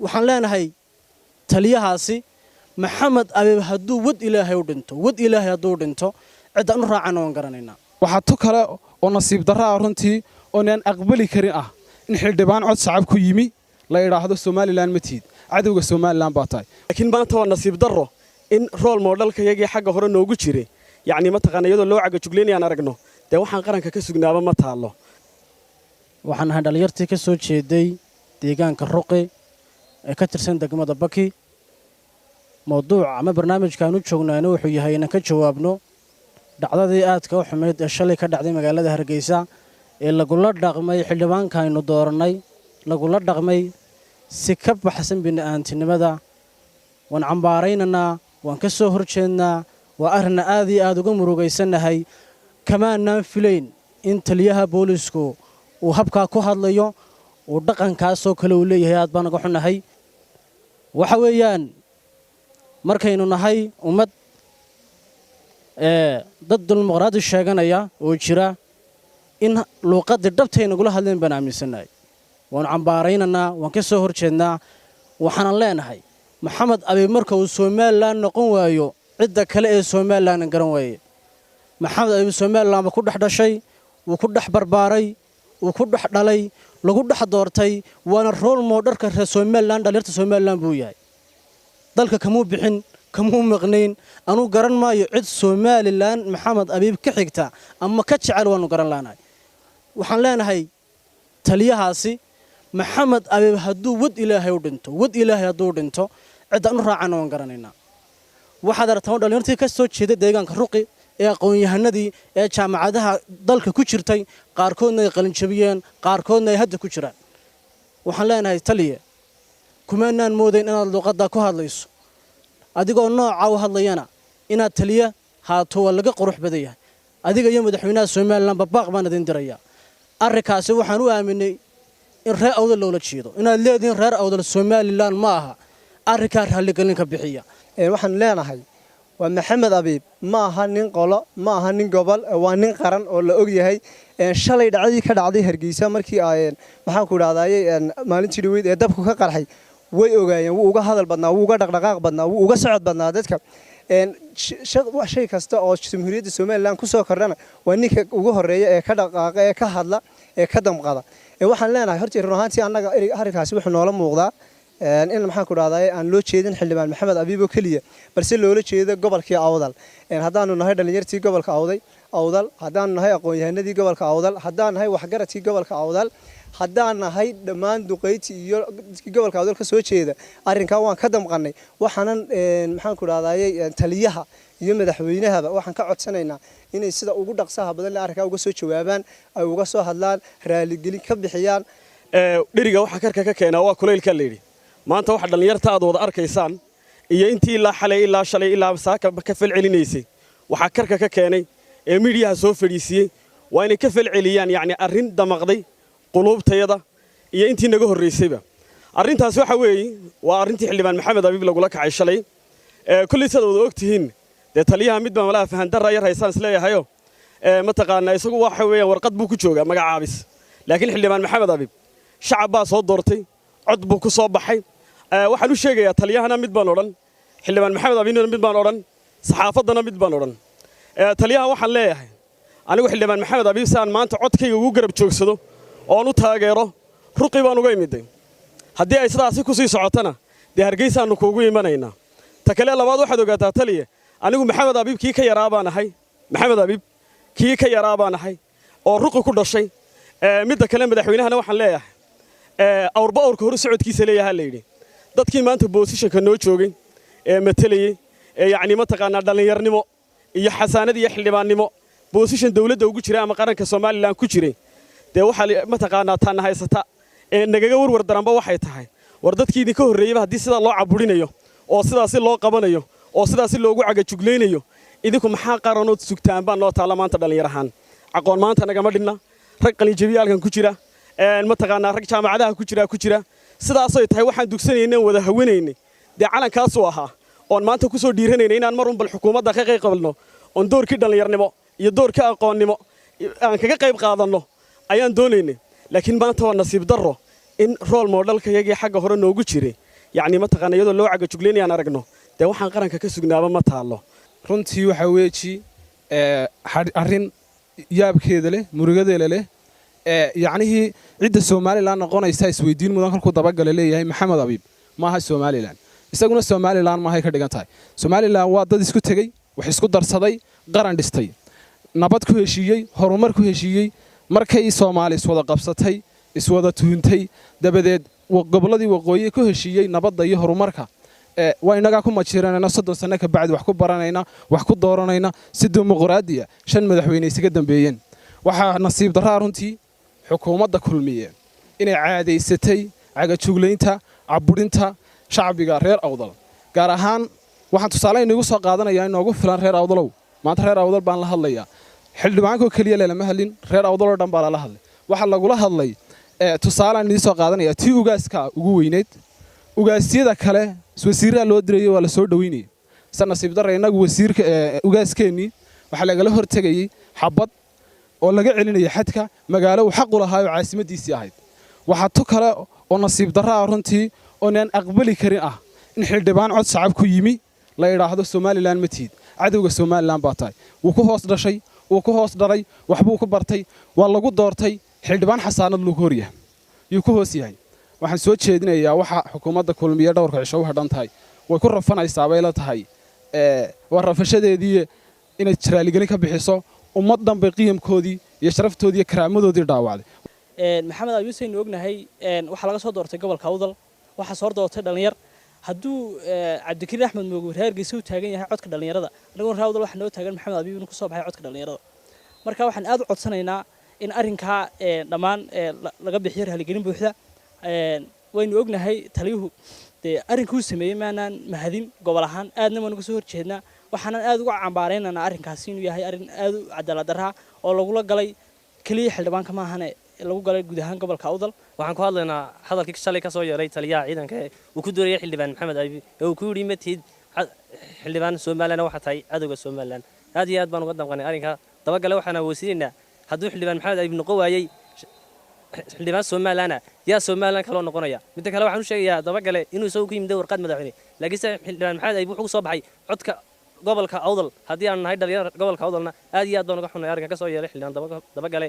Waxaan leenahay taliyahaasi Maxamed Abiib hadduu wad Ilaahay u dhinto, wad Ilaahay hadduu dhinto, ciddaan u raacana waan garanaynaa. Waxaa tu kale oo nasiib darro ah runtii oonaan aqbali karin ah in xildhibaan cod shacab ku yimi la idhaahdo Somalilan ma tiid, cadowga Somalilan baa tahay. Laakiin maanta waa nasiib darro in role modelka yagii xagga hore noogu jiray, yacni mataqaana, iyadoo loo cagajuglaynayaan aragno. Dee waxaan qaranka ka sugnaaba ma taallo. Waxaan ahay dhallinyartii ka soo jeeday deegaanka Ruqi ee ka tirsan degmada Baki. Mawduuc ama barnaamijkaan u joognaana wuxuu yahay inaan ka jawaabno dhacdadii aadka u xumayd ee shalay ka dhacday magaalada Hargeysa ee lagula dhaqmay xildhibaanka aynu doorannay, lagula dhaqmay si ka baxsan bini'aantinimada. Waan cambaaraynaynaa, waan ka soo horjeednaa. Waa arrinna aad iyo aad uga murugaysannahay. Kamaanaan filayn in taliyaha boolisku uu habkaa ku hadlayo, uu dhaqankaasoo kale uu leeyahay. Aad baan uga xunnahay. Waxa weeyaan markaynu nahay ummad dad dimuqraadi sheeganaya oo jira, in luuqaddii dhabtay nagula hadleen baan aaminsannahay. Waanu cambaaraynaynaa, waan ka soo horjeednaa. Waxaanan leenahay Maxamed Abiib marka uu Somalilan noqon waayo, cidda kale ee Somalilan garan waaye. Maxamed Abiib Somalilan ba ku dhex dhashay, wuu ku dhex barbaaray, wuu ku dhex dhalay, lagu dhex doortay, waana role modelka reer Somalilan. Dhalinyarta Somalilan buu yahay. Dalka kamuu bixin, kamuu maqnayn. Anuu garan maayo cid Somalilan Maxamed Abiib ka xigta ama ka jecel, waanu garan laanahay. Waxaan leenahay taliyahaasi Maxamed Abiib hadduu wad Ilaahay u dhinto, wad Ilaahay hadduu dhinto, ciddaan u raacana waan garanaynaa. Waxaad aragtaan dhalinyartii ka soo jeeday deegaanka Ruqi ee aqoon-yahanadii ee jaamacadaha dalka ku jirtay, qaarkoodna ay qalinjabiyeen, qaarkoodna ay hadda ku jiraan. Waxaan leenahay taliye, kumaanaan moodayn inaad luuqaddaa ku hadlayso. Adigoo nooca u hadlayana inaad taliye haato waa laga qurux badan yahay. Adiga iyo madaxweynaha Somalilan babaaq baan idin dirayaa. Arrinkaasi waxaan u aaminay in reer Awdal loola jeedo, inaad leedihiin reer Awdal Somalilan ma aha. Arrinkaa raalligelin ka bixiya. Waxaan leenahay waa Maxamed Abiib ma aha nin qolo, ma aha nin gobol, waa nin qaran oo la og yahay. Shalay dhacdadii ka dhacday Hargeysa markii ay, maxaan ku idhahdayey, maalintii dhaweyd ee dabku ka qarxay, way ogaayeen. Wuu uga hadal badnaa, wuu uga dhaqdhaqaaq badnaa, wuu uga socod badnaa dadka. Shay kasta oo Jamhuuriyadda Somalilan kusoo kordhana waa ninka ugu horeeya ee ka dhaqaaqa, ee ka hadla, ee ka damqada. Waxaan leenahay horta run ahaantii annaga arrinkaasi wuxuu noola muuqdaa in, maxaan ku dhahday, aan loo jeedin xildhibaan Maxamed Abiib oo keliya, balse loola jeedo gobolkii Awdal. Haddaanu nahay dhallinyartii gobolka Awdal, haddaanu nahay aqoon-yahanadii gobolka Awdal, haddaan nahay waxgaradkii gobolka Awdal, haddaan nahay dhammaan duqeyti iyo dadkii gobolka Awdal ka soo jeeda, arrinkaa waan ka damqannay. Waxaanan, maxaan ku dhahday, taliyaha iyo madaxweynahaba waxaan ka codsanaynaa inay sida ugu dhaqsaha badan le arrinkaa uga soo jawaabaan, ay uga soo hadlaan, raaligelin ka bixiyaan. Dheriga waxa karka ka keenaa waa kulaylka la yidhi. Maanta waxa dhallinyarta aad wada arkaysaan iyo intii ilaa xalay, ilaa shalay, ilaa saaka ka falcelinaysay, waxaa karka ka keenay ee miidiyaha soo fadhiisiyey waa inay ka falceliyaan, yacni arrin damaqday quluubtayada iyo intii naga horraysayba. Arrintaas waxa weeye waa arrintii xildhibaan Maxamed Abiib lagula kacay shalay. Kolley sidaad wada og tihiin, dee taliyaha mid baa malaha fahandarra yar haysaan isleeyahayo. Mataqaanaa, isagu waxa weeyaan warqad buu ku joogaa magacaabis, laakiin xildhibaan Maxamed Abiib shacab baa soo doortay, cod buu ku soo baxay. Waxaan u sheegayaa taliyahana mid baan odhan, xildhibaan Maxamed Abiibna mid baan odhan, saxaafaddana mid baan odhan. Taliyaha waxaan leeyahay, anigu xildhibaan Maxamed Abiib si aan maanta codkayga ugu garab joogsado oon u taageero Ruqi baan uga imiday. Haddii ay sidaasi ku sii socotana, dee Hargeysaannu kuugu imanaynaa. Ta kale labaad, waxaad ogaataa taliye, anigu Maxamed Abiib kii ka yaraa baan ahay, Maxamed Abiib kii ka yaraa baan ahay oo Ruqi ku dhashay. Midda kale, madaxweynahana waxaan leeyahay, awrba awrka hore socodkiisa leeyahaa la yidhi. Dadkii maanta positionka noo joogay ee matelayey ee yacni mataqaanaa dhallinyarnimo iyo xasaanad iyo xildhibaannimo position dawladda ugu jiray ama qaranka Somalilan ku jiray, dee waxaa mataqaanaa taana haysata ee nagaga warwar daranba waxay tahay, war dadkii idinka horreeyeyba haddii sidaa loo caburinayo oo sidaasi loo qabanayo oo sidaasi loogu cagajuglaynayo, idinku maxaa qaranood sugtaan baa noo taalla maanta dhallinyar ahaan? Aqoon maanta nagama dhinna. Rag qalinjabiyaalkan ku jira, mataqaanaa, rag jaamacadaha ku jira. Sidaasay tahay waxaan dugsanaynay, wada hawanaynay, dee calankaasuu ahaa oon maanta ku soo dhiiranaynay inaan mar un bal xukuumadda ka qayb qabanno, oon doorkii dhallinyarnimo iyo doorkii aqoonnimo aan kaga qayb qaadanno ayaan doonaynay. Laakiin maanta waa nasiib darro in role modelka yagii xagga hore noogu jiray, Yacni mataqaana iyadoo loo cagajuglaynayaan aragno, dee waxaan qaranka ka sugnaaba ma taallo. Runtii waxaa weeji arrin yaabkeeda leh, murugadeeda leh, yacnihii cidda Somalilan noqonaysa isweydiin mudan. Kolkuu Dabagale leeyahay Maxamed Abiib maaha Somalilan, isaguna Somalilan maahay ka dhigan tahay. Somalilan waa dad isku tegey, wax isku darsaday, qaran dhistay, nabad ku heshiiyey, horumar ku heshiiyey. Markay Soomaali iswada qabsatay, iswada tuhuntay dabadeed, gobolladii waqooyi ku heshiiyey nabadda iyo horumarka, waa innagaa ku majiiranayna 30 sanno ka bacdi, wax ku baranayna, wax ku dooranayna si dimuqraadiya, 5 madaxweyne isaga dambeeyeen. Waxaa nasiib darraa runtii xukuumadda Kulmiye inay caadaysatay cagajuglaynta, caburinta shacbiga reer Awdal gaar ahaan. Waxaan tusaale inagu soo qaadanayaa inoogu filan reer Awdalow. Maanta reer Awdal baan la hadlayaa. Xildhibaankoo keliya lelama hadlin, reer Awdaloo dhan baa lala hadlay. Waxaa lagula hadlay, tusaalaan idiin soo qaadanaya, tii ugaaska ugu weyneyd. Ugaasyada kale wasiirraa loo dirayay, waa la soo dhoweynayay. Se nasiib darra, innagu wasiirka ugaaskeenii waxaa lagala hortegayey xabad oo laga celinayay xadka magaalo uu xaqu lahaa oo caasimaddiisii ahayd. Waxaa tu kale oo nasiib darra ah runtii oonaan aqbali karin ah in xildhibaan cod sacab ku yimi la idhaahdo Somalilan ma tihid, cadowga Somalilan baa tahay. Wuu ku hoos dhashay, wuu ku hoos dhalay, waxbuu ku bartay, waa lagu doortay. Xildhibaan xasaanad luu ku horyahay, yuu ku hoos yahay. Waxaan soo jeedinayaa waxa xukuumadda Kulmiye dhowrka cisho u hadhan tahay, way ku rafanaysaa bay la tahay, waa rafashadeedii inay raaligelin ka bixiso ummad dhan bay qiyamkoodii iyo sharaftoodii iyo karaamadoodii dhaawacday. Maxamed Abiib saynu ognahay waxaa laga soo doortay gobolka Awdal, waxaa soo doortay dhalinyar. Hadduu Cabdikariin Axmed Mooge reer Hargeysa u taagan yahay codka dhalinyarada, anagoo reer Awdal waxaa noo taagan Maxamed Abiib inuu kusoo baxay codka dhalinyarada. Marka waxaan aad u codsanaynaa in arrinkaa dhammaan laga bixiyo raaligelin buuxda. Waynu ognahay taliyuhu dee arrinkuu sameeyey maanaan mahadin, gobol ahaan aadna waanu kasoo horjeednaa. Waxaanan aad uga cambaaraynaynaa arrinkaasi inuu yahay arrin aad u cadaalad darraa oo lagula galay keliya xildhibaanka maahane, lagu galay guud ahaan gobolka Awdal. Waxaan ku hadlaynaa hadalkii shalay ka soo yeeray taliyaha ciidanka ee uu ku doorayay xildhibaan Maxamed Abiib, ee uu ku yidhi ma tihid xildhibaan Somalilan, waxaa tahay cadowga Somalilan. Aad iyo aad baan uga damqanay arrinka Dabagale. Waxaan awoodsiinaynaa hadduu xildhibaan Maxamed Abiib noqon waayey xildhibaan Somalilan, yaa Somalilan kaloo noqonaya? Midda kale, waxaan u sheegayaa Dabagale inuu isagu ku yimid warqad madaxweyne, laakiinse xildhibaan Maxamed Abiib wuxuu soo baxay codka gobolka Awdal. Haddii aanu nahay dhalinyar gobolka Awdalna, aad iyo aad baan uga xunnay arrinka ka soo yeelay xildhibaan Dabagale.